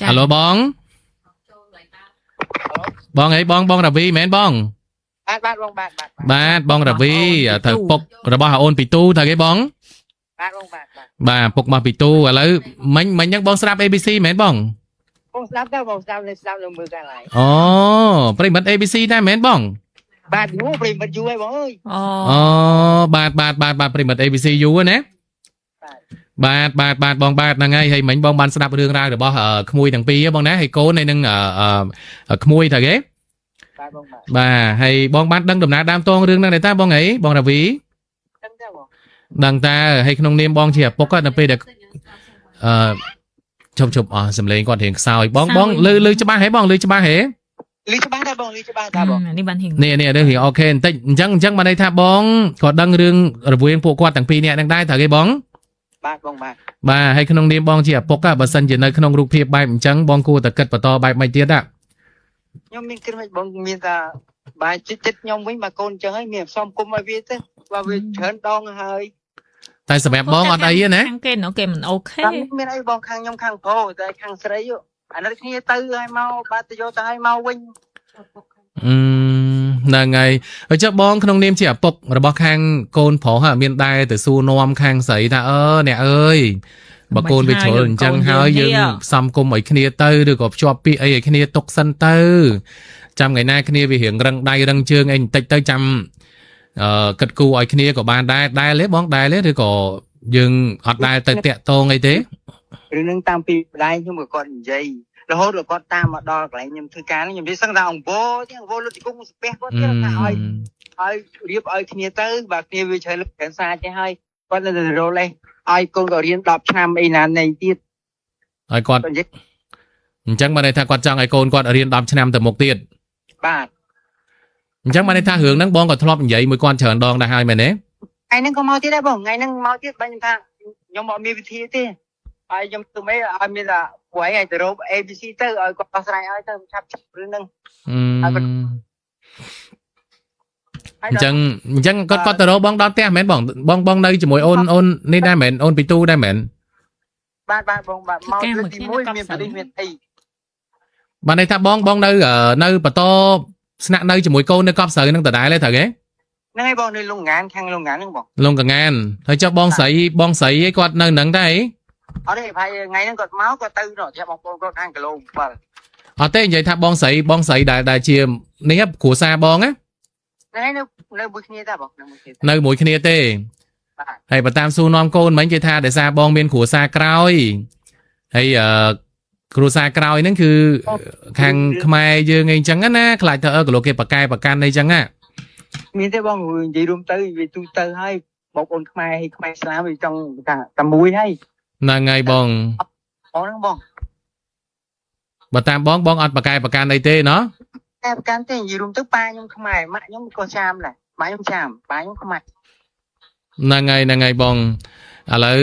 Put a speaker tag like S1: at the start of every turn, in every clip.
S1: ចា
S2: អាឡូបងបងអីបងបងរាវីមែនបង
S3: បាទបាទបងបាទបាទ
S2: បាទបងរាវីត្រូវពុករបស់អូនពីទូត្រូវគេបង
S3: បាទបងបាទបាទ
S2: បាទពុកមកពីទូឥឡូវមិញមិញហ្នឹងបងស្រាប់ ABC មែនបង
S3: បងស្ដាប់តើបងស្ដាប់នៅស្ដាប់នៅមើលកាលហើយ
S2: អូប្រិមិត្ត ABC ដែរមែនបង
S3: បាទយូរប្រិមិត្តយូរហើយបងអើយ
S1: អូ
S2: អូបាទបាទបាទបាទប្រិមិត្ត ABC យូរណា
S3: បាទ
S2: បាទបាទបាទបងបាទហ្នឹងហើយហើយមិញបងបានស្ដាប់រឿងរ៉ាវរបស់ក្មួយទាំងពីរហ៎បងណាហើយកូនហើយនឹងក្មួយត្រូវគេ
S3: បាទបងបាទ
S2: បាទហើយបងបានដឹងដំណើរដើមតងរឿងហ្នឹងដែរតាបងអីបងរាវី
S3: ដឹងតើបង
S2: ដឹងតាហើយក្នុងនាមបងជាឪពុកនៅពេលដែលអឺជប់ជប់អស់សំឡេងគាត់រៀងខ្សោយបងបងលឺលឺច្បាស់ហ៎បងលឺច្បាស់ហ៎
S3: លឺច្បាស់តើបងលឺច្បាស់តើបង
S1: នេះបានហ៊ីង
S2: នេះនេះរឿងរៀង OK បន្តិចអញ្ចឹងអញ្ចឹងបានន័យថាបងក៏ដឹងរឿងរវាងពួកគាត់ទាំងពីរនាក់ហ្នឹងដែរត្រូវគេបង
S3: បាទបងបាទ
S2: បាទហើយក្នុងនាមបងជាឪពុកបើសិនជានៅក្នុងរូបភាពបែបអញ្ចឹងបងគួរតែគិតបន្តបែបម៉េចទៀត
S3: ខ្ញុំមានគិតមិនបងមានថាបាទចិត្តចិត្តខ្ញុំវិញបើកូនអញ្ចឹងហើយមានសំគុំឲ្យវាទៅបើវាច្រើនដងហើយ
S2: តែសម្រាប់បងអត់អីទេណា
S1: ខាងគេណូគេមិន OK
S3: តាមមានអីបងខាងខ្ញុំខាងប្រុសតែខាងស្រីអាណិតគ្នាទៅឲ្យមកបាទទៅយកទៅឲ្យមកវិញ
S2: អឺហ្នឹងហើយហើយចុះបងក្នុងនាមជាឪពុករបស់ខាងកូនប្រុសហ่ะមានដែរទៅសួរនាំខាងស្រីថាអឺអ្នកអើយបើកូនវាជ្រុលអញ្ចឹងហើយយើងសំគុំឲ្យគ្នាទៅឬក៏ភ្ជាប់ពាក្យអីឲ្យគ្នាទុកសិនទៅចាំថ្ងៃណាគ្នាវារៀងរឹងដៃរឹងជើងអីបន្តិចទៅចាំអឺគិតគូរឲ្យគ្នាក៏បានដែរដែរទេបងដែរទេឬក៏យើងអត់ដែរទៅតាក់តងអីទេ
S3: រឿងនឹងតាំងពីម្ដាយខ្ញុំក៏គាត់និយាយរហូតដល់គាត់តាមមកដល់កន្លែងខ្ញុំធ្វើការខ្ញុំនិយាយសឹងថាអង្គទៀតអង្គលុតទីគុំស្ពះគាត់ទៀតថាឲ្យឲ្យរៀបឲ្យគ្នាទៅបើគ្នាវាច្រើនច្រើនសារចេះហើយគាត់នៅតែរលេះឲ្យកូនក៏រៀន10ឆ្នាំអីណានៃទៀត
S2: ឲ្យគាត់
S3: គាត់និយាយ
S2: អញ្ចឹងបានន័យថាគាត់ចង់ឲ្យកូនគាត់រៀន10ឆ្នាំទៅមុខទៀត
S3: បាទ
S2: អញ្ចឹងបានន័យថារឿងហ្នឹងបងក៏ធ្លាប់និយាយមួយគាត់ច្រើនដងដែរហើយមែនទេ
S3: ថ្ងៃហ្នឹងក៏មកទៀតដែរបងថ្ងៃហ្នឹងមកទៀតបើខ្ញុំថាខ្ញុំអត់មានវិធីទេហើយខ្ញុំធ្វើម៉េចឲ្យមានថាពួកឯងឲ្យទៅរក ABC ទៅឲ្យគាត់ដោះស្រាយឲ្យទៅឆាប់ឆាប់រឿងហ្នឹង
S2: អញ្ចឹងអញ្ចឹងគាត់គាត់ទៅរកបងដល់ផ្ទះមែនបងបងបងនៅជាមួយអូនអូននេះដែរមែនអូនពីទូដែរមែន
S3: បាទបាទបងបាទមកលើកទី1មានប៉ូលីសមានអី
S2: បានន័យថាបងបងនៅនៅបន្តស្នាក់នៅជាមួយកូននៅកប់ស្រូវហ្នឹងដដែលទេត្រូវទេ
S3: ហ្នឹងហើយបងនៅលងងានខាងលងងានហ្នឹងបង
S2: លងកងានហើយចុះបងស្រីបងស្រីឯងគាត់នៅហ្នឹងដែរ
S3: អត់ទេប្រហែលថ្ងៃហ្នឹងគាត់មកគាត់ទៅនោះប្រាប់បងប្អូនគាត់ខាងគីឡូ7
S2: អត់ទេនិយាយថាបងស្រីបងស្រីដែលដែលជានេះគ្រួសារបងណា
S3: ហ្នឹងហើយនៅនៅមួយគ្នាតាបងនៅមួយគ្នា
S2: នៅមួយគ្នាទេ
S3: បាទ
S2: ហើយបើតាមសួរនាំកូនមិញគេថាដោយសារបងមានគ្រួសារក្រោយហើយអឺគ្រួសារក្រោយហ្នឹងគឺខាងខ្មែរយើងអីចឹងណាខ្លាចថាអឺក៏លោកគេប្រកែប្រកាន់អីចឹងណា
S3: មានទេបងនិយាយរួមទៅវាទូទៅហើយបងប្អូនខ្មែរហើយខ្មែរស្លាមវាចង់ថាតែមួយហើយ
S2: ហ្នឹងហើយបង
S3: បងហ្នឹងបង
S2: បើតាមបងបងអត់ប្រកែប្រកាន់អីទេណោះ
S3: តែប្រកាន់ទេនិយាយរួមទៅប៉ាខ្ញុំខ្មែរម៉ាក់ខ្ញុំក៏ចាមដែរម៉ាក់ខ្ញុំចាមប៉ាខ្ញុំខ្មែរ
S2: ហ្នឹងហើយហ្នឹងហើយបងឥឡូវ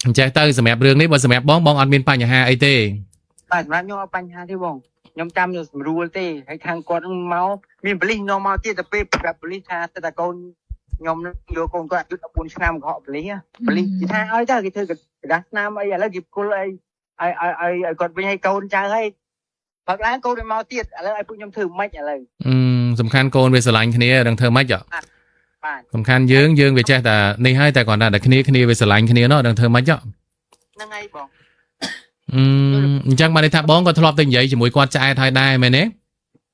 S2: អញ្ចេះទៅសម្រាប់រឿងនេះបើសម្រាប់បងបងអត់មានបញ្ហាអីទេ
S3: បាទសម្រាប់ខ្ញុំអត់បញ្ហាទេបងខ្ញុំចាំយកស្រួលទេហើយខាងគាត់ហ្នឹងមកមានប៉ូលីសនាំមកទៀតទៅពេលប្រាប់ប៉ូលីសថាតែកូនខ្ញុំយកកូនគាត់អាយុ14ឆ្នាំកុហកប៉ូលីសប៉ូលីសគេថាឲ្យតើគេធ្វើក្រដាសស្នាមអីឥឡូវគេគុលអីឲ្យឲ្យឲ្យគាត់វិញឲ្យកូនចៅឲ្យបើកឡើងកូនវាមកទៀតឥឡូវឲ្យពួកខ្ញុំធ្វើម៉េចឥឡូវ
S2: អឺសំខាន់កូនវាស្រឡាញ់គ្នាដឹងធ្វើម៉េច
S3: បាទ
S2: សំខាន់យើងយើងវាចេះតែនេះហើយតែគាត់ថាតែគ្នាគ្នាវាស្រឡាញ់គ្នាណោះដឹងធ្វើម៉េច
S3: ហ្នឹងហើយបង
S2: អឺអញ្ចឹងបានន័យថាបងក៏ធ្លាប់តែនិយាយជាមួយគាត់ឆ្អែតហើយដែរមែនទេ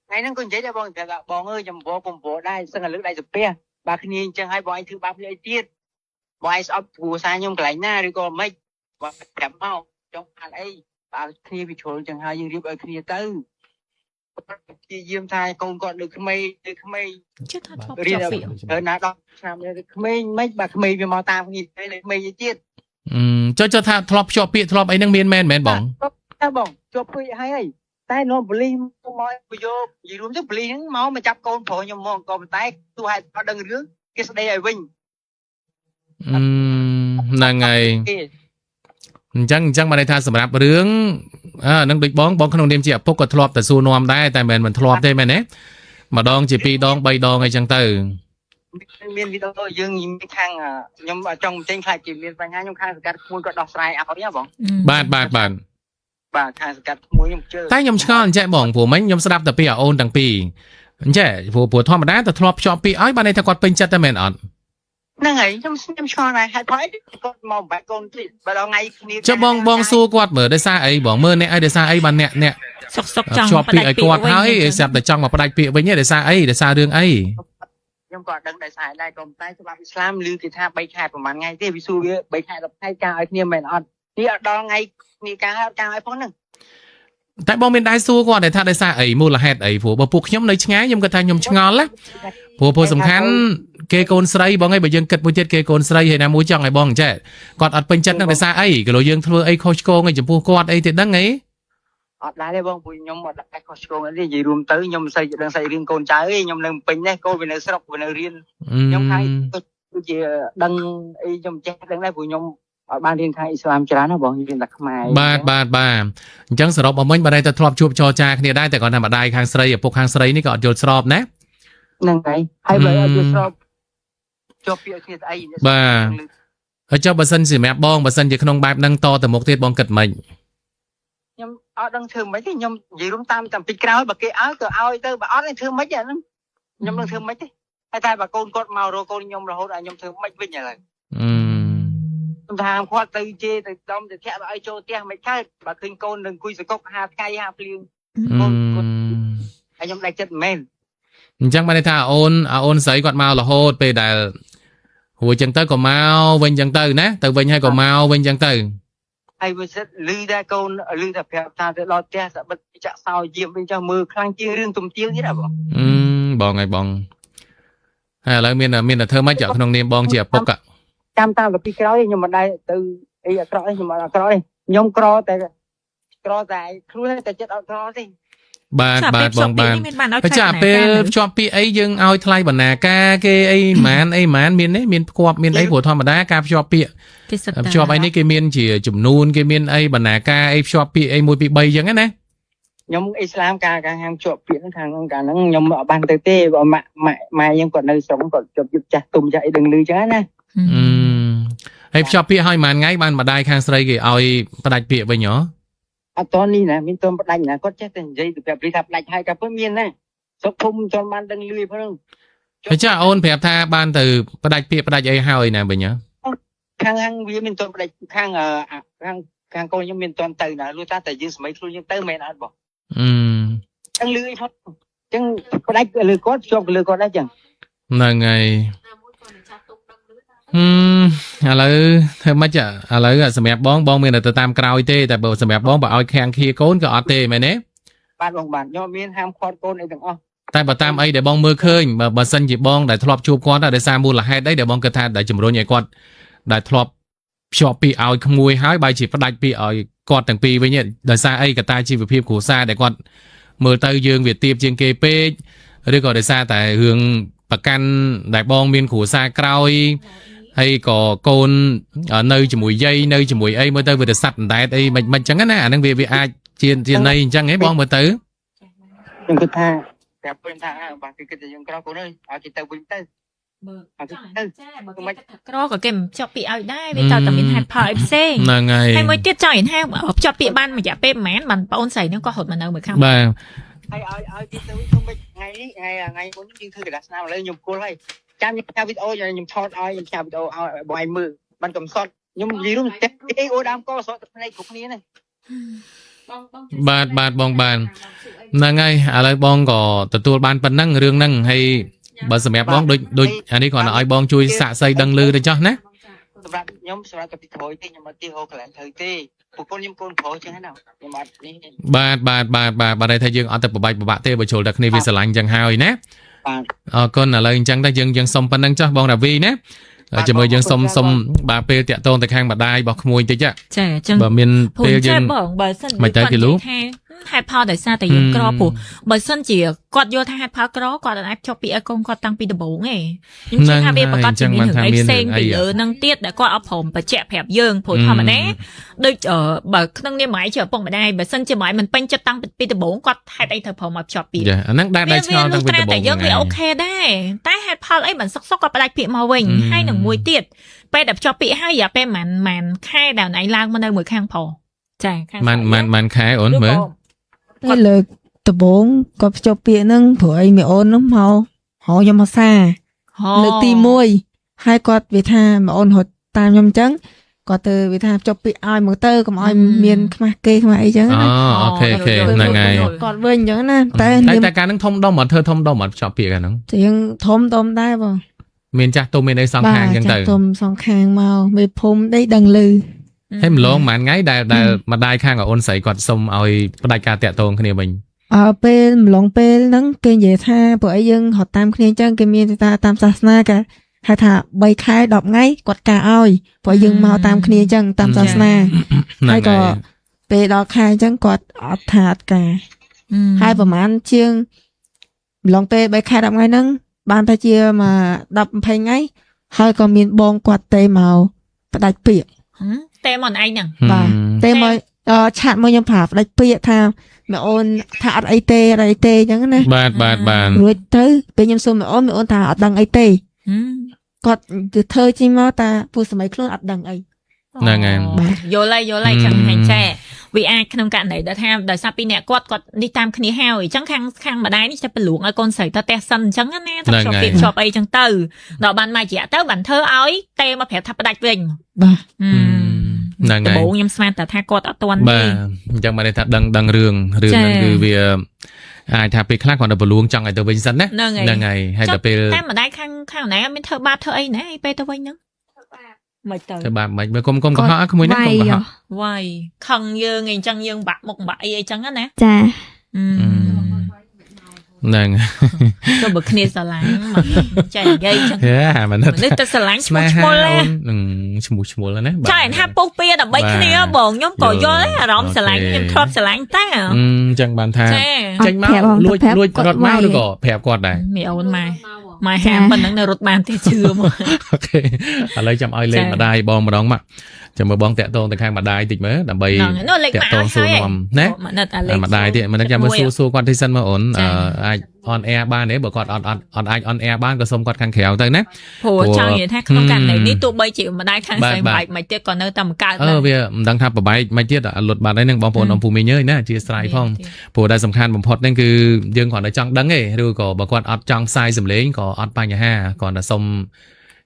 S3: ថ្ងៃហ្នឹងក៏និយាយដែរបងថាបងអើយខ្ញុំវកុំវដែរសឹងតែលើកដៃសាពះបើគ្នាអញ្ចឹងហើយបងឯងធ្វើបាបគ្នាអីទៀតបងឯងស្អប់គ្រួសារខ្ញុំកន្លែងណាឬក៏មិនបងប្រាប់មកចង់បានអីបើគ្នាវាជ្រុលអញ្ចឹងហើយយើងរៀបឲ្យគ្នាទៅព្យាយាមថាកូនគាត់នៅក្មេងនៅក្មេង
S1: ជិះថាធ្លាប់
S3: រៀន
S1: ជាប់ពាក្យ
S3: ទៅណា10ឆ្នាំនៅក្មេងមិនបើក្មេងវាមកតាមគ្នាទៅនៅក្មេងទៀត
S2: អឺចុះចុះថាធ្លាប់ភ្ជាប់ពាក្យធ្លាប់អីហ្នឹងមានមែនមែនបង
S3: តើបងជាប់ពេកហើយហើយតែនាំប៉ូលីសមកមកយកនិយាយរួមទៅប៉ូលីសហ្នឹងមកមកចាប់កូនប្រុសខ្ញុំមកក៏ប៉ុន្តែទោះហេតុអត់ដឹងរឿងគេស្ដីឲ្យវិញ
S2: អឺហ្នឹងហើយ
S3: គេ
S2: អញ្ចឹងអញ្ចឹងបានន័យថាសម្រាប់រឿងអើហ្នឹងដូចបងបងក្នុងនាមជាឪពុកក៏ធ្លាប់តែសួរនាំដែរតែមិនមែនមិនធ្លាប់ទេមែនទេម្ដងជាពីរដងបីដងអីចឹងទៅ
S3: មានវីដេអូយើងមានខាងខ្ញុំចង់ចេញខ្លាចជាមានបញ្ហាខ្ញុំខាងសង្កាត់ក្មួយគាត់ដោះស្រាយឲ្យហ៎បង
S2: បាទបាទបាទ
S3: បាទខាងសង្កាត់មួយខ្ញុំជឿ
S2: តែខ្ញុំឆ្ងល់អញ្ចេះបងព្រោះមិញខ្ញុំស្ដាប់តែពីអាអូនទាំងពីរអញ្ចេះព្រោះធម្មតាតែធ្លាប់ភ្ជាប់ពាក្យឲ្យបានន័យថាគាត់ពេញចិត្តតែមែនអត់
S3: ហ្នឹងហើយខ្ញុំខ្ញុំឆ្ងល់ដែរហេតុផលអីគាត់មកបែកកូនទៀតបើដល់ថ្ងៃគ្នា
S2: ចុះបងបងសួរគាត់មើលដោយសារអីបងមើលអ្នកអីដោយសារអីបានអ្នកអ្នក
S1: សុកសុកចង់
S2: ភ្ជាប់ពាក្យឲ្យគាត់ហើយស្រាប់តែចង់មកផ្ដាច់ពាក្យវិញដោយសារអីដោយសាររឿងអី
S3: ខ្ញុំក៏អត់ដឹងដែរសារដែរក៏តែច្បាប់អ៊ីស្លាមឮគេថា3ខែប្រហែលថ្ងៃទេវាសួរវា3ខែ10ថ្ងៃការឲ្យគ្នាមែនអត់នេះអត់ដល់ថ្ងៃគ្នាការឲ្យការឲ្យផងហ្នឹង
S2: តែបងមានដែរសួរគាត់ដែរថាដោយសារអីមូលហេតុអីព្រោះបើពួកខ្ញុំនៅឆ្ងាយខ្ញុំគាត់ថាខ្ញុំឆ្ងល់ណាព្រោះសំខាន់គេកូនស្រីបងឯងបើយើងគិតមួយទៀតគេកូនស្រីហើយណាមួយចង់ឲ្យបងចេះគាត់អត់ពេញចិត្តនឹងដោយសារអីគីឡូយើងធ្វើអីខុសឆ្គងអីចំពោះគាត់អីទៀតដឹងអី
S3: អត់ដែរទេបងព្រោះខ្ញុំអត់ដែរខុសឆ្គងអីទេនិយាយរួមទៅខ្ញុំមិនសូវដឹងសាច់រឿងកូនចៅទេខ្ញុំនៅពេញនេះកូនវានៅស្រុកវានៅរៀនខ្ញុំខាងគឺជាដឹងអីខ្ញុំចេះដឹងដែរព្រោះខ្ញុំអត់បានរៀនខាងអ៊ីស្លាមច្រើនណាបងរៀនតែខ្មែរ
S2: បាទបាទបាទអញ្ចឹងសរុបមកវិញបើតែធ្លាប់ជួបចរចាគ្នាដែរតែគាត់ថាម្ដាយខាងស្រីឪពុកខាងស្រីនេះក៏អត់យល់ស្របណា
S3: ហ្នឹងហើយហើយបើអត់យល់ស្របជាប់ពាក្យគ្នាស្អី
S2: បាទហើយចុះបើសិនសម្រាប់បងបើសិនជាក្នុងបែបហ្នឹងតទៅមុខទៀតបងគិតមិន
S3: ខ្ញុំអត់ដឹងធ្វើម៉េចទេខ្ញុំនិយាយរួមតាមតាំងពីក្រោយបើគេឲ្យក៏ឲ្យទៅបើអត់ទេធ្វើម៉េចអាហ្នឹងខ្ញុំនឹងធ្វើម៉េចទេហើយតែបើកូនគាត់មករកកូនខ្ញុំរហូតឲ្យខ្ញុំធ្វើម៉េចវិញឥឡូវខ្ញុំថាគាត់ទៅជេរទៅដំទៅធាក់ទៅឲ្យចូលផ្ទះមិនកើតបើឃើញកូននឹងអង្គុយសកុក5ថ្ងៃ5ភ្លៀងហើយខ្ញុំដាច់ចិត្តមែន
S2: អញ្ចឹងបានន័យថាអូនអូនស្រីគាត់មករហូតពេលដែលរួចចឹងទៅក៏មកវិញចឹងទៅណាទៅវិញហើយក៏មកវិញចឹងទៅ
S3: ហើយវាសិតឮតែកូនឮតែប្រាប់ថាទៅដល់ផ្ទះសបិតចាក់សោយាមវិញចុះមើលខ្លាំងជាងរឿងទំទៀងទៀតហ៎បង
S2: បងហើយបងហើយឥឡូវមានមានតែធ្វើម៉េចចាក្នុងនាមបងជាឪពុក
S3: ចាំតាមទៅពីក្រោយខ្ញុំមិនដែរទៅអីអាក្រក់ទេខ្ញុំអត់អាក្រក់ទេខ្ញុំក្រតែក្រតែខ្លួនតែចិត្តអត់ក្រទេ
S2: បាទបាទបងបាទ
S1: មានបានឲ្យ
S2: បើចាពេលភ្ជាប់ពាក្យអីយើងឲ្យថ្លៃបណ្ណាការគេអីម៉ានអីម៉ានមានទេមានផ្គប់មានអីព្រោះធម្មតាការភ្ជាប់ពាក្យ
S1: គេសិត
S2: ភ្ជាប់អីនេះគេមានជាចំនួនគេមានអីបណ្ណាការអីភ្ជាប់ពាក្យអី1 2 3អញ្ចឹងណា
S3: ខ្ញុំអ៊ីស្លាមការការហាមជាប់ពាក្យហ្នឹងខាងកាលហ្នឹងខ្ញុំអត់បានទៅទេបើម៉ាក់ម៉ាក់ម៉ែខ្ញុំគាត់នៅស្រុកគាត់ជាប់យុបចាស់ទុំចាស់អីដឹងលឺចឹងណា
S2: ហើយភ្ជាប់ពាក្យឲ្យប៉ុន្មានថ្ងៃបានម្ដាយខាងស្រីគេឲ្យផ្ដាច់ពាក្យវិញហ៎
S3: អត់តនេះណាមានតផ្ដាច់ណាគាត់ចេះតែនិយាយទៅប្រាប់លីថាផ្ដាច់ហើយក៏ពិតមានណាស្រុកភូមិមិនបានដឹងលឺផង
S2: ហើយចាអូនប្រាប់ថាបានទៅផ្ដាច់ពាក្យផ្ដាច់អីហើយណាវិញហ៎
S3: ខាងខាងវាមានតផ្ដាច់ខាងខាងខាងកូនខ្ញុំមានតទៅណាលុះតាតែយើងសម័យខ្លួនយើងទៅមែនអត់បង
S2: អឺ
S3: ចឹងលឺអីផងចឹងផ្ដាច់លើគាត់ជាប់លើគាត់ដែរចឹង
S2: ហ្នឹងហើយឥឡូវធ្វើម៉េចឥឡូវសម្រាប់បងបងមានតែទៅតាមក្រោយទេតែបើសម្រាប់បងបើឲ្យខាំងឃាកូនក៏អត់ទេមែនទេ
S3: បាទបងបាទខ្ញុំមានហាមឃាត់កូនអីទាំងអស់
S2: តែបើតាមអីដែលបងមើលឃើញបើសិនជាបងដែលធ្លាប់ជួបគាត់ដោយសារមូលហេតុអីដែលបងគិតថាដែលជំរុញឲ្យគាត់ដែលធ្លាប់ភ្ជាប់ពាក្យឲ្យក្មួយហើយបែរជាផ្ដាច់ពាក្យឲ្យគាត់ទាំងពីរវិញដោយសារអីកត្តាជីវភាពគ្រួសារដែលគាត់មើលទៅយើងវាទៀបជាងគេពេកឬក៏ដោយសារតែរឿងប្រកាន់ដែលបងមានគ្រួសារក្រោយហើយក៏កូននៅជាមួយយាយនៅជាមួយអីមើលទៅវាទៅសัตว์អណ្ដែតអីមិនមិនចឹងណាអាហ្នឹងវាអាចជាន័យអញ្ចឹងហ៎បងមើលទៅ
S3: ខ្ញុំគិតថាប្រាប់ខ្ញុំថាបាទគឺគិតតែយើងក្រកូនអើយឲ្យគេទៅវិញទៅ
S1: បើចាបើគេគិតថាក្រក៏គេមិនភ្ជាប់ពាក្យឲ្យដែរវាតើតែមានហេតុផលអីផ្សេង
S2: ហ្នឹងហើយ
S1: ហើយមួយទៀតចង់និយាយថាភ្ជាប់ពាក្យបានរយៈពេលប្រហែលបានបងអូនស្រីហ្នឹងក៏រត់មកនៅមួយខាង
S2: បាទ
S3: ហើយឲ្យឲ្យគេទៅធ្វើមិនថ្ងៃនេះថ្ងៃថ្ងៃមុនយើងធ្វើกระดาษស្នាមឥឡូវខ្ញុំគល់ហើយចាំខ្ញុំផ្ញើវីដេអូខ្ញុំថតឲ្យខ្ញុំផ្ញើវីដេអូឲ្យបងឯងមើលបានកំសត់ខ្ញុំនិយាយរួមតែអីអូដើមកសក់ទឹកភ្នែកគ្រប់គ្នាហ្នឹង
S2: បាទបាទបងបានហ្នឹងហើយឥឡូវបងក៏ទទួលបានប៉ុណ្ណឹងរឿងហ្នឹងហើយបើសម្រាប់បងដូចដូចអានេះគ្រាន់តែឲ្យបងជួយសាក់សីដឹងឮទៅចោះណា
S3: សម្រាប់ខ្ញុំសម្រាប់តែពីក្រោយទេខ្ញុំអត់ទីហូកន្លែងត្រូវទេពួកកូនខ្ញុំកូនប្រុសចឹងណាខ្ញុំអត់នេះ
S2: បាទបាទបាទបាទបាទថាយើងអត់ទៅប្របាច់ប្របាក់ទេបើជ្រុលតែគ្នាវាស្រឡាញ់ចឹងហើយណា
S3: បាទ
S2: អរគុណឥឡូវអញ្ចឹងតែយើងយើងសុំប៉ុណ្្នឹងចោះបងរាវីណាជាមួយយើងសុំសុំបាទពេលតាក់ទងទៅខាងម្ដាយរបស់ក្មួយតិច
S1: ចាអញ្ចឹង
S2: បើមានពេលយើង
S1: បងបើសិនថាហេតុផលដោយសារតែយើងក្រព្រោះបើសិនជាគាត់យល់ថាហេតុផលក្រគាត់អាចភ្ជាប់ពីឲ្យកូនគាត់តាំងពីដំបូងឯងខ្ញុំជឿថាវាប្រកាសជាមានរឿងអីផ្សេងពីលើនឹងទៀតដែលគាត់អត់ព្រមបញ្ជាក់ប្រាប់យើងព្រោះធម្មតាដូចបើក្នុងនាមម៉ែជាឪពុកម្ដាយបើសិនជាម៉ែមិនពេញចិត្តតាំងពីដំបូងគាត់ហេតុអីត្រូវព្រមមកភ្ជាប់ពី
S2: អាហ្នឹងដែរដែរឆ្ងល់តាំងពីដំបូង
S1: តែយើងវា OK ដែរតែហេតុផលអីមិនសុកសុកគាត់ផ្ដាច់ពាក្យមកវិញហើយនឹងមួយទៀតពេលដែលភ្ជាប់ពាក្យហើយរយៈពេលប៉ុន្មានខែដែលឯងឡើងមកនៅមួយខាងប្រុស ចាខាង
S2: ម៉ានម៉ានម៉ានខែអូនមើល
S4: តែលើកដំបូងគាត់ភ្ជាប់ពាក្យហ្នឹងព្រោះអីមីអូនហ្នឹងមករកខ្ញុំមកសាលើកទី1ហើយគាត់វាថាមីអូនរត់តាមខ្ញុំអញ្ចឹងគាត់ទៅវាថាភ្ជាប់ពាក្យឲ្យមកទៅកុំឲ្យមានខ្មាស់គេខ្មាស់អីចឹង
S2: អូ
S4: ណា
S2: OK OK ហ្នឹងហើយ
S4: គាត់វិញអញ្ចឹងណាតែ
S2: តែតែការហ្នឹងធំដុំអត់ធ្វើធំដុំអត់ភ្ជាប់ពាក្យកាលហ្នឹង
S4: ជាងធំដុំដែរបង
S2: មានចាស់ទុំមានអីសងខាងអញ្ចឹងទៅ
S4: ចាស់ទុំសងខាងមកមេភូមិដីដឹងឮ
S2: ហើយម្លងប៉ុន្មានថ្ងៃដែលដែលម្ដាយខាងអូនស្រីគាត់សុំឲ្យផ្ដាច់ការតាក់ទងគ្នាវិញ
S4: អើពេលម្លងពេលហ្នឹងគេនិយាយថាព្រោះអីយើងរត់តាមគ្នាអញ្ចឹងគេមានថាតាមសាសនាគេហៅថា3ខែ10ថ្ងៃគាត់ការឲ្យព្រោះយើងមកតាមគ្នាអញ្ចឹងតាមសាសនា
S2: ហ្នឹង
S4: ហើយក៏
S2: ហើយ
S4: ពេលដល់ខែអញ្ចឹងគាត់អត់ថាអត់ការហើយប្រហែលជាងម្លងពេល3ខែ10ថ្ងៃហ្នឹងបានតែជាមួយ10 20ថ្ងៃហើយក៏មានបងគាត់ទេមកផ្ដាច់ពាក្យ
S1: តែមកឯងហ្នឹង
S4: បាទទេមកឆាតមកខ្ញុំប្រាប់ផ្ដាច់ពាក្យថាម៉ែអូនថាអត់អីទេអត់អីទេអញ្ចឹងណា
S2: បាទបាទបាទ
S4: រួចទៅពេលខ្ញុំសួរម៉ែអូនម៉ែអូនថាអត់ដឹងអីទេគាត់ទៅធ្វើចេញមកតាពូសម័យខ្លួនអត់ដឹងអី
S2: ហ្នឹងហើយ
S4: បាទ
S1: យល់ហើយយល់ហើយចឹងហើយចែវាអាចក្នុងករណីដែលថាដោយសារពីរអ្នកគាត់គាត់នេះតាមគ្នាហើយអញ្ចឹងខាងខាងម្ដាយនេះจะប្រលួងឲ្យកូនស្រីទៅផ្ទះសិនអញ្ចឹងណាទៅ
S2: ហ្នឹង
S1: ជាប់
S2: ហើយ
S1: ពីជាប់អីចឹងទៅដល់បានមួយរយៈទៅបានធ្វើឲ្យទេមកប្រាប់ថាផ្ដាច់វិញ
S4: បាទ
S2: ហ្នឹងហើយ
S1: ដំបូងខ្ញុំស្មានតែថាគាត់អត់ទាន់
S2: បាទ
S1: ទេ
S2: អញ្ចឹងបានន័យថាដឹងដឹងរឿងរឿង
S1: ចា
S2: ហ្នឹងគឺវាអាចថាពេលខ្លះគាត់ទៅប្រលួងចង់ឲ្យទៅវិញសិនណា
S1: ហ្នឹងហើយ
S2: ហ្នឹងហើយហើយដល់ពេល
S1: តែម្ដាយខាងខាងណាអត់មានធ្វើបាបធ្វើអីណាឯពេលទៅវិញហ្នឹងមិនទៅ
S2: ធ្វើបាបមិនមើលកុំកុំកុហកក្មួយណាកុំកុហក
S1: វាយខឹងយើងអីចឹងយើងបាក់មុខបាក់អីអីចឹងណា
S5: ចា
S2: ហ្នឹង
S1: ទៅបើគ្នាស្រឡាញ់មកចេះនិយាយចឹង
S2: ហេអាមិន
S1: មនុស្សទៅស្រឡាញ់ឈ្មោះឈ្មោះ
S2: អូននឹងឈ្មោះឈ្មោះណាបាទ
S1: ចាថាពុះពៀដើម្បីគ្នាបងខ្ញុំក៏យល់ដែរអារម្មណ៍ស្រឡាញ់ខ្ញុំធ្លាប់ស្រឡាញ់តា
S2: អញ្ចឹងបានថា
S1: ចា
S2: ចេញមកលួចលួចរត់មកឬក៏ប្រាប់គាត់ដែរ
S1: មីអូនម៉ែម៉ែហាមប៉ុណ្ណឹងនៅរត់បានទេជឿមក
S2: OK ឥឡូវចាំឲ្យលេខម្ដាយបងម្ដងមកចាំមើលបងតាក់ទងទៅខាងម្ដាយតិចមើលដើម្បី
S1: ហ្នឹងនោះលេខ
S2: តាក់ទង
S1: ម៉ាក់ឲ្យ
S2: សួរនាំណា
S1: ម៉ាក់ណិតអាលេខ
S2: ម្ដាយទៀតមិនដឹងចាំមើលសួរសួរគាត់តិចសិនមើលអូន
S1: ចា
S2: អាច on air បានទេបើគាត់អត់អត់អត់អាច on air បានក៏សុំគាត់ខាងក្រៅទៅណា
S1: ព្រោះចង់និយាយថាក្នុងករណីនេះទោះបីជាម្ដាយខាង
S2: បាទបាទ
S1: ស្រីបែកមិនទៀតក៏នៅតែបង្កើត
S2: អឺវាមិនដឹងថាប្របែកមិនទៀតអត់លុតបាត់ហើយនឹងបងប្អូនអ៊ំពូមីងអើយណាអធិស្ឋានផងព្រោះដែលសំខាន់បំផុតហ្នឹងគឺយើងគ្រាន់តែចង់ដឹងទេឬក៏បើគាត់អត់ចង់ផ្សាយសម្លេងក៏អត់បញ្ហាគ្រាន់តែសុំ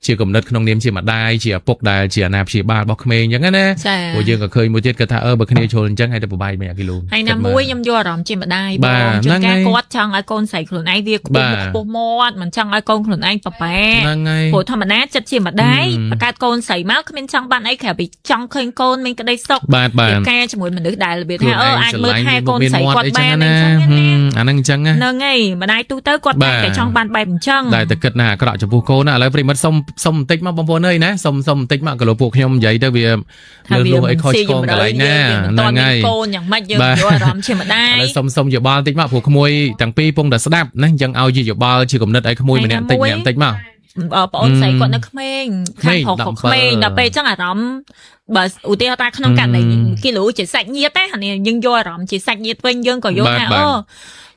S2: ជាគំនិតក្នុងនាមជាម្ដាយជាឪពុកដែលជាអាណាព្យាបាលរបស់ក្មេងអញ្ចឹងណា
S1: ចា
S2: ព្រោះយើងក៏ឃើញមួយទៀតគាត់ថាអឺបើគ្នាជ្រុលអញ្ចឹងហើយទៅប្របែកមិនអាគីឡូ
S1: ហើយណាមួយខ្ញុំយកអារម្មណ៍ជាម្ដាយប
S2: បាទ
S1: ងជួន
S2: ហ្នឹងហើយ
S1: កាលគាត់ចង់ឲ្យកូនស្រីខ្លួនឯងវាខ្ពស់
S2: បាទ
S1: មុខខ្ពស់មាត់មិនចង់ឲ្យកូនខ្លួនឯងប្របែក
S2: ហ្នឹងហើយ
S1: ព្រោះធម្មតាចិត្តជាម្ដាយ
S2: ហឹម
S1: បង្កើតកូនស្រីមកគ្មានចង់បានអីក្រៅពីចង់ឃើញកូនមានក្តីសុខ
S2: បាទបាទ
S1: រៀបការជាមួយមនុស្សដែលរបៀប
S2: ខ្លួន
S1: ថាអឺ
S2: ឯងស្រ
S1: អាចមើល
S2: ឡាញ់
S1: ថែកូន
S2: មាន
S1: ស្រីគាត់
S2: មាត់អីចឹង
S1: បានអី
S2: ណា
S1: ចឹងណា
S2: អាហ្នឹងអញ្ចឹងណា
S1: ហ្នឹងហើយម្ដាយទូទៅគាត់
S2: បាទ
S1: តែតែចង់បានបែបអញ្ចឹង
S2: ដែលតែគិតណាអាក្រក់ចំពោះកូនណាឥឡូវប្រិមិត្តសុំសុំបន្តិចមកបងប្អូនអើយណាសុំសុំបន្តិចមកក៏លោកពួកខ្ញុំនិយាយទៅវា
S1: ថា
S2: លើសលួសអីខុសឆ្គងកន្លែងណា
S1: ហ្នឹង
S2: ហ្នឹងហើយ
S1: កូនយ៉ាងម៉េចយើង
S2: បាទ
S1: យកអារម្មណ៍ជាម្ដាយ
S2: ឥឡូវសុំសុំយោបល់បន្តិចមកព្រោះក្មួយទាំងពីរពងតែស្ដាប់ណាអញ្ចឹងឲ្យជាយោបល់ជាគំនិតឲ្យក្មួយម្នាក់បន្តិចម្នាក់បន្តិចមក
S1: បងអូនស្រីគាត់នៅក្មេង
S2: ក្មេង
S1: ខាងប្រុសក៏ក្មេង
S2: 17
S1: ដល់ពេលអញ្ចឹងអារម្មណ៍បើឧទាហរណ៍ថាក្នុងករណី
S2: ហឹម
S1: គីឡូជាសាច់ញាតិណាអានេះយើងយកអារម្មណ៍ជាសាច់ញាតិវិញយើងក៏យល់
S2: បាទបាទ
S1: ថាអូ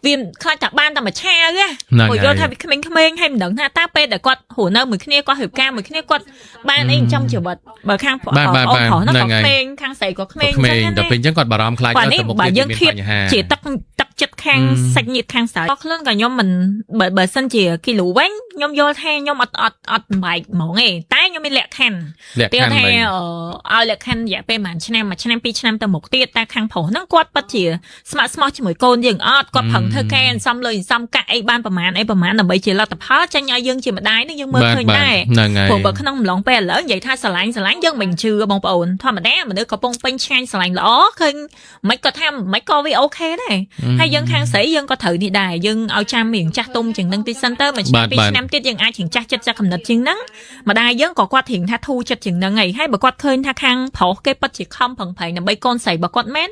S1: វាខ្លាចតែបានតែមួយឆាវណា
S2: ហ្នឹង
S1: ព្រោះយ
S2: ហើយ
S1: ល់ថាវាក្មេងៗហើយមិនដឹងថាតើពេលដែលគាត់រស់នៅមួយគ្នាគាត់រៀបការមួយគ្នាគាត់បានអីចិញ្ចឹមជីវិតបើខាងប្រុស
S2: បាទបាទ
S1: អូនប្រុសហ្នឹង
S2: ហ្នឹងហើយ
S1: ក៏ក្មេងខាងស្រីក៏ក្មេង
S2: ក្មេង
S1: អញ្ចឹងណា
S2: ដល់ពេលអញ្ចឹងគាត់បារម្ភខ្លាច
S1: បាទនេះ
S2: ទៅមុខ
S1: បើ
S2: ទៀតមាន
S1: យើងធៀប
S2: បញ្ហា
S1: ជាទឹកទឹកចិត្តខាង
S2: ហឹម
S1: សាច់ញាតិខាងស្រីខ្លួនក៏ខ្ញុំមិនបើបើសិនជាគីឡូវិញខ្ញុំយល់ថាខ្ញុំអត់អត់អត់បែកហ្មងទេតែខ្ញុំមានលក្ខខណ្ឌ
S2: លក្ខ
S1: ទៀថា
S2: ខណ្ឌវិញ
S1: ឲ្យលក្ខខណ្ឌរយៈពេលប្រហែលឆ្នាំមួយឆ្នាំពីរឆ្នាំទៅមុខទៀតតែខាងប្រុសហ្នឹងគាត់ពិតជាស្ម័គ្រស្មោះជាមួយកូនយើងអត់គាត់ប្រឹងធ្វើការអន្សំលុយអន្សំកាក់អីបានប្រហែលអីប្រហែលដើម្បីជាលទ្ធផលចេញឲ្យយើងជាម្ដាយហ្នឹងយើងមើល
S2: បាទបាទ
S1: ឃើញដែរ
S2: ហ្នឹងហើយ
S1: ព្រោះបើក្នុងអំឡុងពេលឥឡូវនិយាយថាស្រឡាញ់ស្រឡាញ់យើងមិនជឿបងប្អូនធម្មតាមនុស្សកំពុងពេញឆ្ងាញ់ស្រឡាញ់ល្អឃើញមិនក៏ថាមិនក៏វា OK ដែរហើយយើងខាងស្រីយើងក៏ត្រូវនេះដែរយើងឲ្យចាំរៀងចាស់ទុំជាងនឹងតិចសិនទៅមួយឆ្នាំពីរឆ្នាំទៀតយើងអាចរៀងចាស់ចិត្តចាស់កំណត់ជាងហ្នឹងម្ដាយយើងក៏គាត់រៀងថាធូរចិត្តជាងហ្នឹងហើយហើយបើគាត់ឃើញថាខាងប្រុសគេពិតជាខំប្រឹងប្រែងដើម្បីកូនស្រីបើគាត់មែន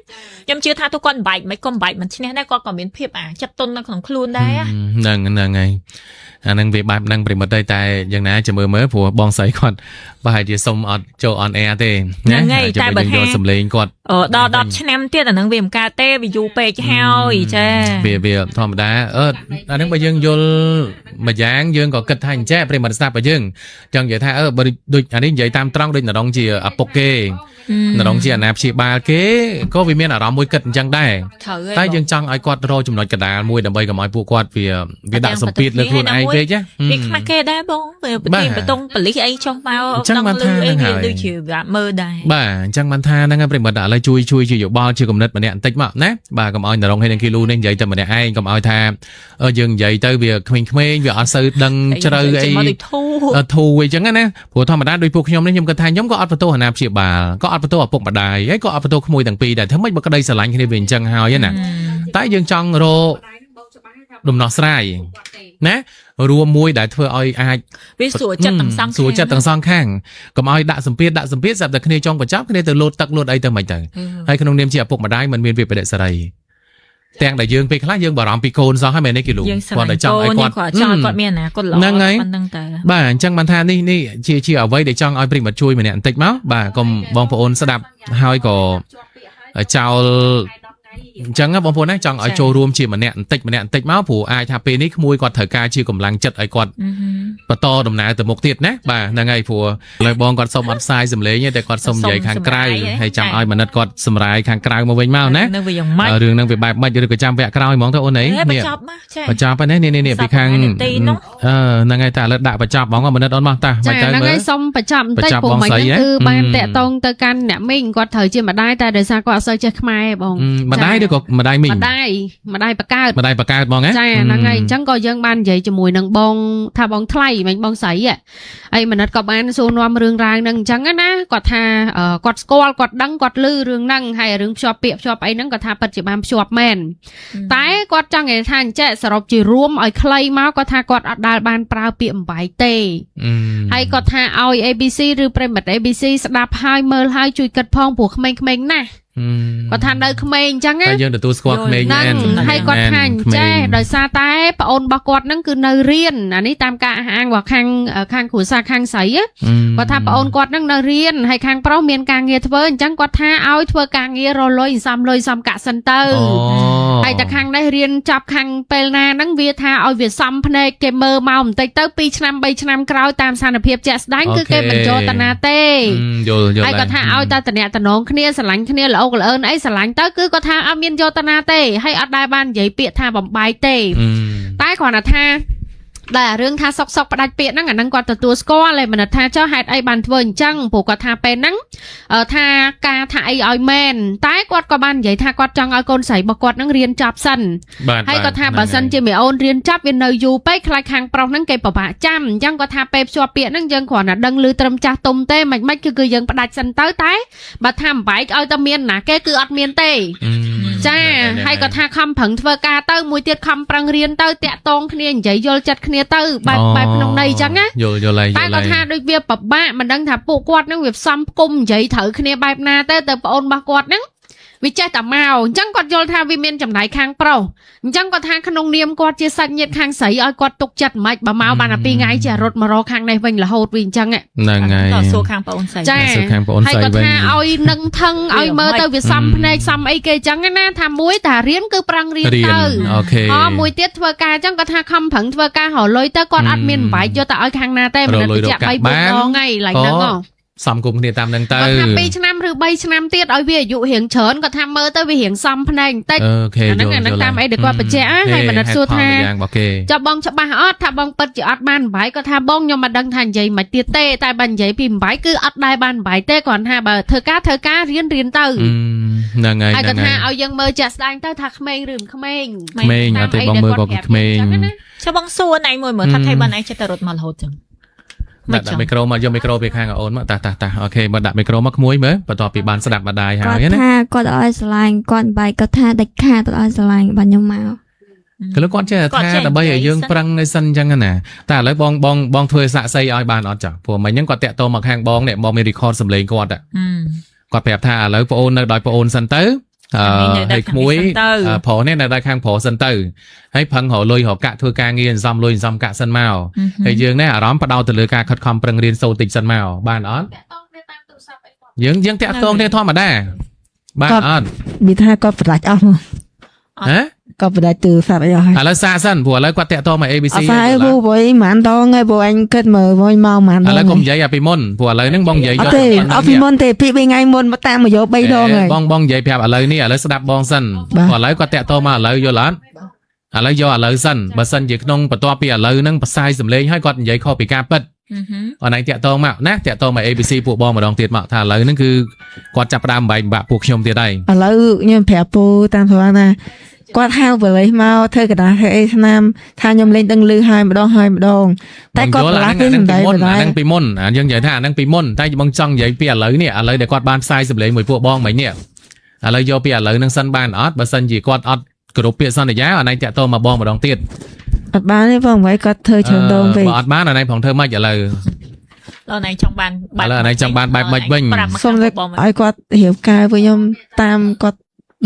S1: ខ្ញុំជឿថាទោះគាត់បែកមិនក៏បែកមិនឈ្នះដែរគាត់ក៏មានភាពអាចិត្តទន់នៅក្នុងខ្លួនដែរ
S2: ហ្នឹងហ្នឹងហើយអាហ្នឹងវាបែបហ្នឹងប្រិមិត្តដែរតែយ៉ាងណាចាំមើលមើលព្រោះបងស្រីគាត់ប្រហែលជាសុំអត់ចូល on air ទេ
S1: ហ្នឹងហើយតែបើ
S2: យើងយក
S1: ថា
S2: សំឡេងគាត់
S1: អឺដល់10ឆ្នាំទៀតអាហ្នឹងវាមិនកើតទេវាយូរពេកហើយចា
S2: វាវាធម្មតាអឺអាហ្នឹងបើយើងយល់មួយយ៉ាងយើងក៏គិតថាអញ្ចេះប្រិមិត្តស្ដាប់បើយើងចង់និយាយថាអឺបើដូចអានេះនិយាយតាមត្រង់ដូចនរងជាឪពុកគេ នរងជាអាណាព្យាបាលគេក៏វាមានអារម្មណ៍មួយគិតអញ្ចឹងដែរ
S1: ត្រូវ
S2: តែយើងចង់ឲ្យគាត់រកចំណុចកណ្ដាលមួយដើម្បីកុំឲ្យពួកគាត់វាវាដាក់សម្ពាធលើខ្លួនឯងពេកណា
S1: វាខ្មាស់គេដែរបងវាប្រទីបតុងបលិសអីចុះមកដឹងលឺអីវាដូចជាមើលដែរ
S2: បាទអញ្ចឹងបានថាហ្នឹងប្រិមត្តឥឡូវជួយជួយជាយោបល់ជាគំនិតម្នាក់បន្តិចមកណាបាទកុំឲ្យនរងហើយនឹងគីលូនេះនិយាយតែម្នាក់ឯងកុំឲ្យថាយើងនិយាយទៅវាក្មេងៗវាអត់សូវដឹងជ្រៅអីធូអីចឹងណាព្រោះធម្មតាដូចពួកខ្ញុំនេះខ្ញុំគិតថាខ្ញុំក៏អត់បន្ទោសអាណាព្យាបាលក៏អត់បន្ទោសឪពុកម្ដាយហើយក៏អត់បន្ទោសក្មួយទាំងពីរដែរធ្វើម៉េចបើក្តីស្រឡាញ់គ្នាវាអញ្ចឹងហើយណាតែយើងចង់រកដំណោះស្រាយណារួមមួយដែលធ្វើឲ្យអាច
S1: វាស្រួលចិត្តទាំងសង
S2: ស្រួលចិត្តទាំងសងខាងកុំឲ្យដាក់សម្ពាធដាក់សម្ពាធស្រាប់តែគ្នាចង់បញ្ចប់គ្នាទៅលោតទឹកលោតអីទៅមិនទៅហើយក្នុងនាមជាឪពុកម្ដាយមិនមានវិបដិសេរីទាំងដែលយើងពេលខ្លះយើងបារម្ភពីកូនសោះហើយមែនទេគីលូ
S1: គាត់តែចង់ឲ្យគាត់ចង់ឲ្យគាត់មានអនាគតល្អ
S2: ហ្នឹងហើយបាទអញ្ចឹងបានថានេះនេះជាជាអ្វីដែលចង់ឲ្យប្រិមត្តជួយម្នាក់បន្តិចមកបាទកុំបងប្អូនស្ដាប់ហើយក៏ចោលអញ្ចឹងបងប្អូនណាចង់ឲ្យចូលរួមជាម្នាក់បន្តិចម្នាក់បន្តិចមកព្រោះអាចថាពេលនេះក្មួយគាត់ត្រូវការជាកម្លាំងចិត្តឲ្យគាត់បន្តដំណើរទៅមុខទៀតណាបាទហ្នឹងហើយព្រោះឥឡូវបងគាត់សុំអត់ផ្សាយសំឡេងទេតែគាត់សុំនិយាយខាងក្រៅហើយចាំឲ្យមនិតគាត់សម្រាយខាងក្រៅមកវិញមកណារឿងហ្នឹងវាបែបម៉េចឬក៏ចាំវគ្គក្រោយហ្មងទៅអូនអីនេះបញ្ចប់ហើយនេះនេះពីខាងហ្នឹងហើយតែឥឡូវដាក់បញ្ចប់ហ្មងមនិតអូនមកតា
S5: មិនទៅមើលហ្នឹងហើយសុំបញ្ចប់បន្តិចព្រោះមិញគឺបានតាក់តងទៅកាន់អ្នកមីងគាត់ត្រូវជាម្ដាយតែដោយសារគាត់អត់សូវចេះខ្មែរបង
S2: ម្ដាយឬក៏ម្ដាយមីង
S5: ម្ដាយម្ដាយបកើត
S2: ម្ដាយបកើតបងហ៎
S5: ចាហ្នឹងហើយអញ្ចឹងក៏យើងបាននិយាយជាមួយនឹងបងថាបងថ្លៃមិញបងស្រីហើយមនិតក៏បានសួរនាំរឿងរ៉ាវហ្នឹងអញ្ចឹងណាគាត់ថាគាត់ស្គាល់គាត់ដឹងគាត់ឮរឿងហ្នឹងហើយរឿងភ្ជាប់ពាក្យភ្ជាប់អីហ្នឹងគាត់ថាពិតជាបានភ្ជាប់មែនតែគាត់ចង់និយាយថាអញ្ចឹងសរុបជារួមឲ្យខ្លីមកគាត់ថាគាត់អត់ដែលបានប្រើពាក្យអំបែកទេហើយគាត់ថាឲ្យ ABC ឬប្រិមិត្ត ABC ស្ដាប់ហើយមើលហើយជួយគិតផងព្រោះក្មេងៗណាស់គាត់ថានៅក្មេងអញ្ចឹងណា
S2: តែយើងទទួលស្គាល់ក្មេងមែន
S5: ហើយគាត់ថាអញ្ចេះដោយសារតែប្អូនរបស់គាត់ហ្នឹងគឺនៅរៀនអានេះតាមការអះអាងរបស់ខាងខាងគ្រួសារខាងស្រីគាត់ថាប្អូនគាត់ហ្នឹងនៅរៀនហើយខាងប្រុសមានការងារធ្វើអញ្ចឹងគាត់ថាឲ្យធ្វើការងាររលុយសំលុយសំកាក់សិនទៅហើយតែខាងនេះរៀនចាប់ខាងពេលណាហ្នឹងវាថាឲ្យវាសំភ្នែកគេមើលមកបន្តិចទៅ2ឆ្នាំ3ឆ្នាំក្រោយតាមស្ថានភាពជាក់ស្ដែងគឺគេមិនចូលតាណាទេ
S2: យល់យល់
S5: ហើយគាត់ថាឲ្យតែតំណតំណងគ្នាស្រឡាញ់គ្នាល្អកលឿនអីស្រឡាញ់ទៅគឺគាត់ថាអត់មានយោតនាទេហើយអត់ដែលបាននិយាយពាក្យថាបំបែកទេតែគ្រាន់តែថាដែលរឿងថាសុកសុកផ្ដាច់ពាក្យហ្នឹងអាហ្នឹងគាត់ទទួលស្គាល់ហើយមិនថាចុះហេតុអីបានធ្វើអញ្ចឹងព្រោះគាត់ថាពេលហ្នឹងថាការថាអីឲ្យមែនតែគាត់ក៏បាននិយាយថាគាត់ចង់ឲ្យកូនស្រីរបស់គាត់ហ្នឹងរៀនចប់សិនហើយគាត់ថាបើសិនជាមីអូនរៀនចប់វានៅយូរពេកខ្លាចខាងប្រុសហ្នឹងគេពិបាកចាំអញ្ចឹងគាត់ថាពេលភ្ជាប់ពាក្យហ្នឹងយើងគ្រាន់តែដឹងឮត្រឹមចាស់ទុំទេមិនមិនគឺយើងផ្ដាច់សិនទៅតែបើថាបំបែកឲ្យតែមានណាគេគឺអត់មានទេចាហើយគាត់ថាខំប្រឹងធ្វើការទៅមួយទៀតខំប្រឹងរៀនទៅតាក់តងគ្នានិយាយយល់ចិត្តគ្នាទៅបែបបែបក្នុងន័យអញ្ចឹងណា
S2: យល់យល់ហើយ
S5: តែគាត់ថាដូចវាពិបាកមិនដឹងថាពួកគាត់ហ្នឹងវាផ្សំផ្គុំនិយាយត្រូវគ្នាបែបណាទេទៅប្អូនរបស់គាត់ហ្នឹងវាចេះតែមកអញ្ចឹងគាត់យល់ថាវាមានចំណៃខាងប្រុសអញ្ចឹងគាត់ថាក្នុងនាមគាត់ជាសាច់ញាតិខាងស្រីឲ្យគាត់ទុកចិត្តមិនបើមកបានតែ2ថ្ងៃចេះរត់មករកខាងនេះវិញរហូតវាអញ្ចឹង
S2: ហ្នឹងហើយ
S1: តសួរខាងប្អូនស្រី
S5: ចា
S2: សួរខាងប្អូនស្រីវិញ
S5: ហើយគាត់ថាឲ្យនឹងថឹងឲ្យមើលទៅវាសំភ្នែកសំអីគេអញ្ចឹងណាថាមួយតារៀនគឺប្រឹងរៀនទៅ
S2: អូ
S5: មួយទៀតធ្វើការអញ្ចឹងគាត់ថាខំប្រឹងធ្វើការរកលុយទៅគាត់អត់មានបំបែកយកទៅឲ្យខាងណាទេមិនដឹងជា3 4ដងហើយឡើយហ្នឹងហ៎
S2: សំគុំគ្នាតាមនឹងទៅ
S5: គាត់ថា2ឆ្នាំឬ3ឆ្នាំទៀតឲ្យវាអាយុរៀងច្រើនគាត់ថាមើលទៅវារៀងសំភ្នែកបន្តិចអាហ្នឹងអាហ្នឹងតាមអីដែលគាត់បញ្ជាក់ហើយមនិតសួរថាចាប់បងច្បាស់អត់ថាបងពិតជាអត់បានបំបែកគាត់ថាបងខ្ញុំមិនដឹងថានិយាយមិនទៀតទេតែបើនិយាយពីបំបែកគឺអត់ដែរបានបំបែកទេគ្រាន់ថាបើធ្វើការធ្វើការរៀនរៀនទៅ
S2: ហ្នឹងហើយ
S5: ហើយគាត់ថាឲ្យយើងមើលជាក់ស្ដែងទៅថាក្មេងឬមិនក្មេង
S2: ក្មេងអត់ទេបងមើលក៏ក្មេង
S1: ចុះបងសួរណៃមួយមើលថាថៃបានឯងចិត្តតែរត់មករហូតចឹង
S2: ដាក់មីក្រូមកយកមីក្រូពីខាងអូនមកតាតាតាអូខេមកដាក់មីក្រូមកក្មួយមើលបន្ទាប់ពីបានស្ដាប់ម្ដាយហើយណា
S6: គាត់ថាគាត់ឲ្យស្រឡាញ់គាត់បែកគាត់ថាដាច់ខាតឲ្យស្រឡាញ់បាទខ្ញុំមក
S2: គឺគាត់ចេះថាដើម្បីឲ្យយើងប្រឹងឲ្យសិនអញ្ចឹងណាតែឥឡូវបងបងបងធ្វើសាក់សីឲ្យបានអត់ចាព្រោះមិញហ្នឹងគាត់តាក់ទងមកខាងបងនេះបងមាន record សំឡេងគាត់គាត់ប្រាប់ថាឥឡូវប្អូននៅដោយប្អូនសិនទៅហើយក្មួយប្រុសនេះនៅដល់ខាងប្រុសសិនទៅហើយប្រឹងរកលុយរកកាក់ធ្វើការងារសំលុយសំកាក់សិនមកហើយយើងនេះអារម្មណ៍ផ្ដោតទៅលើការខិតខំប្រឹងរៀនសូត្រតិចសិនមកបានអត់យើងយើងតាក់ទងគ្នាធម្មតាបានអត់
S4: វាថាគាត់ផ្ដាច់អស់
S2: ហ៎
S4: ក៏បដាច់ទូរស័ព្ទអីអស់ហើយ
S2: ឥឡូវសាកសិនព្រោះឥឡូវគាត់តាក់ទងមក ABC
S4: អត់ស្អីពូព្រោះអីមិនដងហើយព្រោះអញគិតមើលមកមកមិនដង
S2: ឥឡូវកុំនិយាយអាពីមុនព្រោះឥឡូវហ្នឹងបងនិយាយ
S4: អត់ទេអត់ពីមុនទេពី3ថ្ងៃមុនមកតាមមកយក3ដងហើយ
S2: បងបងនិយាយប្រាប់ឥឡូវនេះឥឡូវស្ដាប់បងសិន
S4: បាទ
S2: ព្រោះឥឡូវគាត់តាក់ទងមកឥឡូវយល់អត់ឥឡូវយកឥឡូវសិនបើសិនជាក្នុងបន្ទាប់ពីឥឡូវហ្នឹងផ្សាយសម្លេងឲ្យគាត់និយាយខុសពីការពិត
S1: អឺ
S2: អនឯងតាក់ទងមកណាតាក់ទងមក ABC ពួកបងម្ដងទៀតមកថាឥឡូវហ្នឹងគឺគាត់ចាប់ផ្ដើមបែកបាក់ពួកខ្ញុំទៀតហើយ
S4: ឥឡូវខ្ញុំប្រាប់ពូតាមស្រុកថាគាត់ហៅប៉ូលីសមកធ្វើកដាធ្វើអីឆ្នាំថាខ្ញុំលេងដឹងលឺហើយម្ដងហើយម្ដងតែគាត់
S2: បង
S4: ប្រឡា
S2: យល់
S4: ស់ពី
S2: អា
S4: សម្ដែង
S2: ហ្នឹងពីមុនអាហ្នឹងពីមុនអាយើងនិយាយថាអាហ្នឹងពីមុនតែបងចង់និយាយពីឥឡូវនេះឥឡូវដែលគាត់បានផ្សាយសម្លេងមួយពួកបងមិញនេះឥឡូវយកពីឥឡូវហ្នឹងសិនបានអត់បើសិនជាគាត់អត់គោរពពាក្យសន្យាអានេះតាក់ទងមកបងម្ដងទៀត
S4: អត់បានទេបងអ្វីគាត់ធ្វើច្រើនដងពេក
S2: បើអត់បានអានេះផងធ្វើម៉េចឥឡូវ
S1: ដល់ណៃចង់បាន
S2: ឥឡូវអានេះចង់បានបែបម៉េចវិញ
S1: ប្រាប់មក
S4: សូមលើក
S1: បង
S4: ឲ្យគាត់រៀបការវិញខ្ញុំតាមគាត់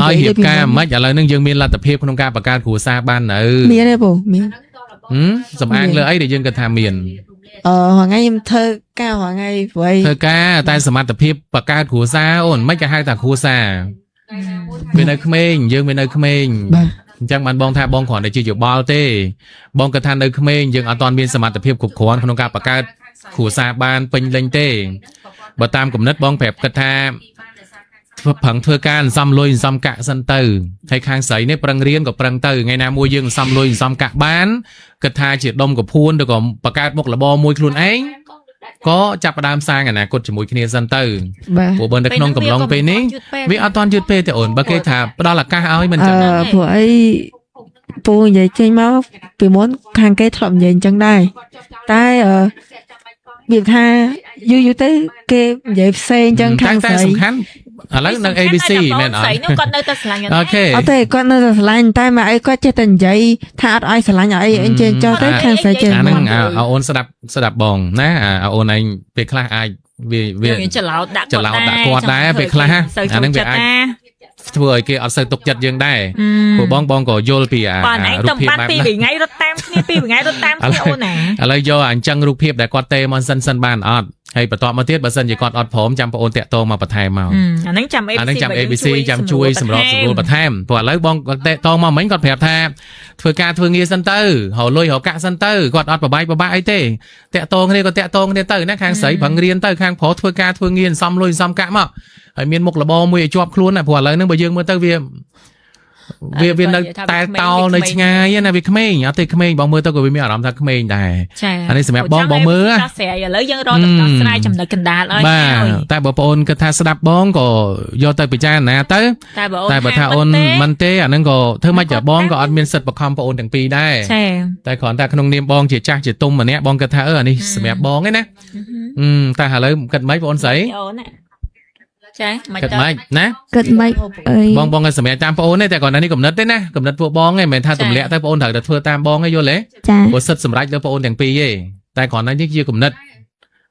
S2: ឲ្យរៀបការម៉េចឥឡូវហ្នឹងយើងមានលទ្ធភាពក្នុងការបង្កើតគ្រួសារបាននៅ
S4: មានទេពូមាន
S2: ហឹមសំអាងលើអីដែលយើងគិតថាមាន
S4: អឺរាល់ថ្ងៃខ្ញុំធ្វើការរាល់ថ្ងៃព្រោះអី
S2: ធ្វើការតែសមត្ថភាពបង្កើតគ្រួសារអូនមិនក៏ហៅថាគ្រួសារវានៅក្មេងយើងវានៅក្មេង
S4: បាទ
S2: អញ្ចឹងបានបងថាបងគ្រាន់តែជាយោបល់ទេបងគិតថានៅក្មេងយើងអត់ទាន់មានសមត្ថភាពគ្រប់គ្រាន់ក្នុងការបង្កើតគ្រួសារបានពេញលេញទេបើតាមគំនិតបងប្រាប់គិតថាធ្វើប្រឹងធ្វើការអន្សំលុយអន្សំកាក់សិនទៅហើយខាងស្រីនេះប្រឹងរៀនក៏ប្រឹងទៅថ្ងៃណាមួយយើងអន្សំលុយអន្សំកាក់បានគិតថាជាដុំកភួនឬក៏បង្កើតមុខរបរមួយខ្លួនឯងក៏ចាប់ផ្ដើមសាងអនាគតជាមួយគ្នាសិនទៅ
S4: បាទ
S2: ព្រោះបើនៅក្នុងកំឡុងពេលនេះវាអត់ទាន់យឺតពេកទេអូនបើគេថាផ្ដល់ឱកាសឲ្យមិន
S4: អឺ
S2: ចឹង
S4: ព្រោះអីពូនិយាយចេញមកពីមុនខាងគេធ្លាប់និយាយអញ្ចឹងដែរតែអឺវាថាយូរយូរទៅគេនិយាយផ្សេងអញ្ចឹងខាង
S2: តែ
S4: ស្រី
S2: សំខាន់ឥឡូវនៅ ABC មែនអត់
S1: ស្រីនោះគាត់នៅតែស្រឡាញ់
S2: អូខេ
S4: អត់ទេគាត់នៅតែស្រឡាញ់តែមកអីគាត់ចេះតែនិយាយថាអត់ឲ្យស្រឡាញ់អត់អីអីចេះចោះទៅខាងស្រីចេះ
S2: អាហ្នឹងអាអូនស្ដាប់ស្ដាប់បងណាអាអូនឯងពេលខ្លះអាចវាវា
S1: យើងច្រឡោតដាក់
S2: ច្រឡោតដាក់គាត់ដែរពេលខ្លះអាហ្នឹងវាអាច ធ្វើឲ្យគេអត់សូវទុកចិត្តយើងដែរព្រោះបងបងក៏យល់ពីអា
S1: បាទឯង
S2: រូ
S1: តំបាន
S2: បភាពបែបហ្នឹង
S1: ពីរថ្ងៃរត់តាមគ្នាពីរថ្ងៃរត់តាមគ្នាអូនណា
S2: ឥឡូវយកអញ្ចឹងរូបភាពដែលគាត់ទេមកសិនសិនបានអត់ហើយបន្ទាប់មកទៀតបើសិនជាគាត់អត់ព្រមចាំបងអូនតាក់ទងមកបន្ថែមមក
S1: អាហ្នឹងចាំ ABC
S2: អាហ្នឹងចាំ ABC ចាំជួយសម្របសម្រួលបន្ថែមព្រោះឥឡូវបងគាត់តាក់ទងមកមិញគាត់ប្រាប់ថាធ្វើការធ្វើងារសិនទៅរកលុយរកកាក់សិនទៅគាត់អត់ប្របែកប្របាក់អីទេតាក់ទងគ្នាក៏តាក់ទងគ្នាទៅណាខាងស្រីប្រឹងរៀនទៅខាងប្រុសធ្វើការធ្វើងារសំលុយសំកាក់មកហើយមានមុខរបរមួយឲ្យជាប់ខ្លួនណាព្រោះឥឡូវហ្នឹងបើយើងមើលទៅវាវាវានៅតែតោនៅឆ្ងាយណាវាក្មេងអត់ទេក្មេងបងមើលទៅក៏វាមានអារម្មណ៍ថាក្មេងដែរ
S1: ចា
S2: អានេះសម្រាប់បងបងមើល
S1: ដោះស្រាយឥឡូវយើងរកដំណោះស្រាយចំណុចកណ្ដាលឲ្យ
S2: បាទ
S1: ហើយ
S2: តែបើបងអូនគិតថាស្ដាប់បងក៏យកទៅពិចារណាទៅ
S1: តែបើអូន
S2: តែបើថាអូនមិនទេអាហ្នឹងក៏ធ្វើម៉េចក៏បងក៏អត់មានសិទ្ធិបង្ខំបងអូនទាំងពីរដែរ
S1: ចា
S2: តែគ្រាន់តែក្នុងនាមបងជាចាស់ជាទុំម្នាក់បងគិតថាអឺអានេះសម្រាប់បងឯណាអឺតែឥឡូវគិតម៉េចបងអូនស្រី
S1: អូនណាចាមិនទៅ
S2: គិតម៉េចណា
S6: គិតមិនអី
S2: បងបងក៏សម្រាប់តាមបងអូនទេតែគ្រាន់តែនេះកំណត់ទេណាកំណត់ពួកបងឯងមិនមែនថាទម្លាក់ទៅបងអូនត្រូវតែធ្វើតាមបងឯងយល់ទេ
S6: ចា
S2: ព្រោះសិទ្ធិសម្រេចលើបងអូនទាំងពីរឯងតែគ្រាន់តែនេះជាកំណត់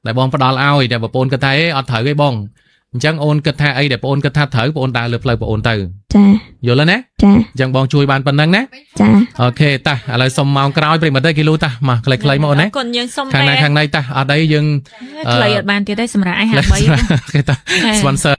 S2: ដែលបងផ្ដល់ឲ្យតែបងអូនគិតថាអេអត់ត្រូវទេបងអញ្ចឹងអូនគិតថាអីដែលបងអូនគិតថាត្រូវបងអូនដើរលើផ្លូវបងអូនទៅ
S6: ចា
S2: យល់ទេណា
S6: ចា
S2: អញ្ចឹងបងជួយបានប៉ុណ្្នឹងណា
S6: ចា
S2: អូខេតាឥឡូវសុំម៉ោងក្រោយប្រិមត្តទៅគីឡូតាមកខ្លីៗមកអូនណា
S1: អរគុណយើងសុំ
S2: ខាងណាខាងណីតាអត់អីយើង
S1: ខ្លីអត់បានទៀតទេសម្រាប់ឯង53
S2: គេតា sponsor